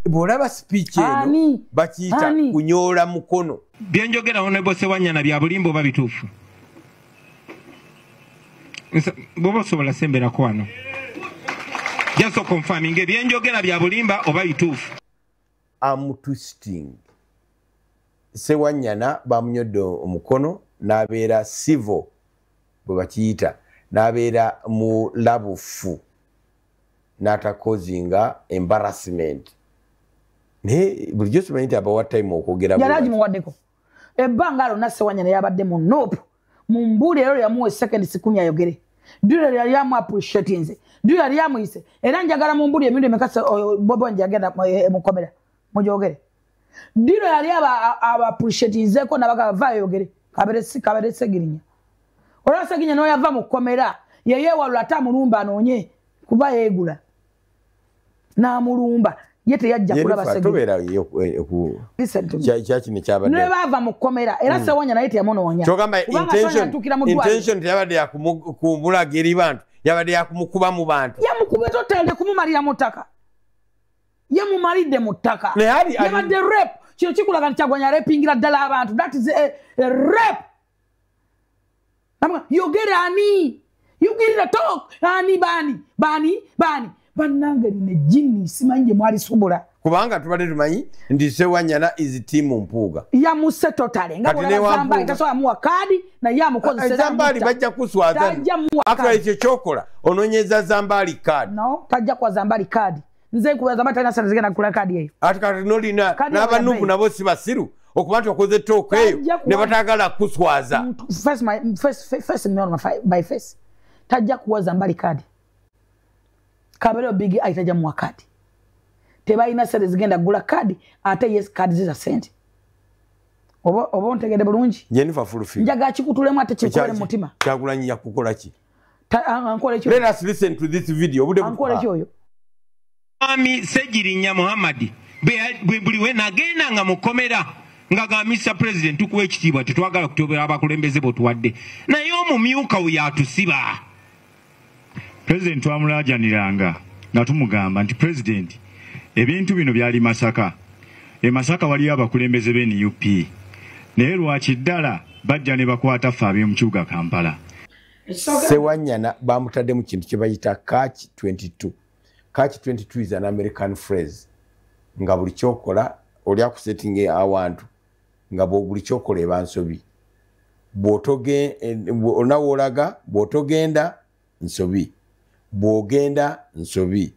Bw'olaba speech eno bakiyita kunyoola mukono. Byenjogera Honorable Ssewanyana bya bulimba oba bituufu? Bw'oba osobola semberako wano. Just confirming ebyenjogera bya bulimba oba bituufu. I'm twisting. Ssewanyana bamunyodde omukono n'abeera civil bwe bakiyita, n'abeera mu labufu n'atakozinga embarrassment. Naye bulijjo simanyi nti abawa time okwogera. Yali agimuwaddeko ebbanga lonna. Ssewanyana yabadde mu NUP mu mbuuli, era yamuwa second 10 ayogere. Dula yali amu appreciatinze, dula yali amuyise. Era njagala mu mbuuli emirundi emeka Bobi Wine yagenda mukomera mujogere. Dula yali aba appreciatinzeko nabaga vayogere kabere Segirinya. Olwa Segirinya nawe yava mu kkomera yeyewalula ate amulumba anoonye kuba yeegula n'amulumba ye teyajja kulaba Segirinya baava mu kkomera era Ssewanya naye teyamunoonya. Kyogamba intention teyabadde yakumulaga eri bantu, yabadde yakumukuba mu bantu. Yamukuba totale kumumalira mu ttaka, yamumalidde mu ttaka, yabadde rape. Kino kikulaga nti Kyagulanyi arapingira ddala abantu. That is a rape. Yogera ani, yogera talk ani, bani bani bani bannange lino ejjini simanyi gye mwalisobola. Kubanga tubadde tumanyi nti Ssewanyana is team Mpuuga. Yamuse totale nga bw'olaba Zambaali tasobola muwa kaadi naye amukozesa. Zambaali bajja kuswaza. Actually ekyo kyokola onoonyeza Zambaali kaadi. No, tajja kuwa Zambaali kaadi. Nze nkuwa Zambaali talina ssente zigenda kugula kaadi eyo. Ate kati nolina n'aba NUP nabo si basiru okuba nti okoze talk eyo ne bataagala kuswaza. Face me on my face. Tajja kuwa Zambaali kaadi. Kabere Big Eye tajja muwa kaadi. Tebalina ssente zigenda kugula kaadi ate yes kaadi ziza ssente. Oba ontegedde bulungi? Jennifer Fulfield. Njagala kikutulemu ate kikole mu mutima. Kyagulanyi yakukola ki? Ankola ki? Let us listen to this video. Ankola ki oyo? Mwami Ssegirinya Muhammad buli we nagendanga mu kkomera nga ga Mr. President tukuwa ekitiibwa, tetwagala kutobera abakulembeze botuwadde, naye omumyuka we yatusiba. President twamulajaniranga nga tumugamba nti President ebintu bino byali Masaka. E Masaka waliyo abakulembeze be NUP, naye lwaki ddala bajja ne bakwata ffe ab'omu kibuga Kampala? Ssewanyana bamutadde mu kintu kye bayita catch 22. Catch 22 is an American phrase. Nga buli kyokola oli akusettinga awantu nga buli kyokola eba nsobi. Bw'onawoolaga bw'otogenda nsobi, bw'ogenda nsobi,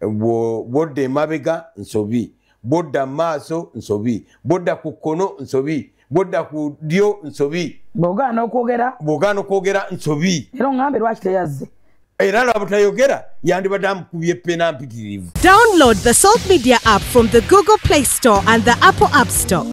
bw'odda emabega nsobi, bw'odda mu maaso nsobi, bw'odda ku kkono nsobi, bw'odda ku ddyo nsobi, bw'ogaana okwogera, bw'ogaana okwogera nsobi. Era oŋŋambe lwaki teyazze? Era lwa butayogera yandibadde amukubye pena mpitirivu. Download the Salt Media app from the Google Play Store and the Apple App Store.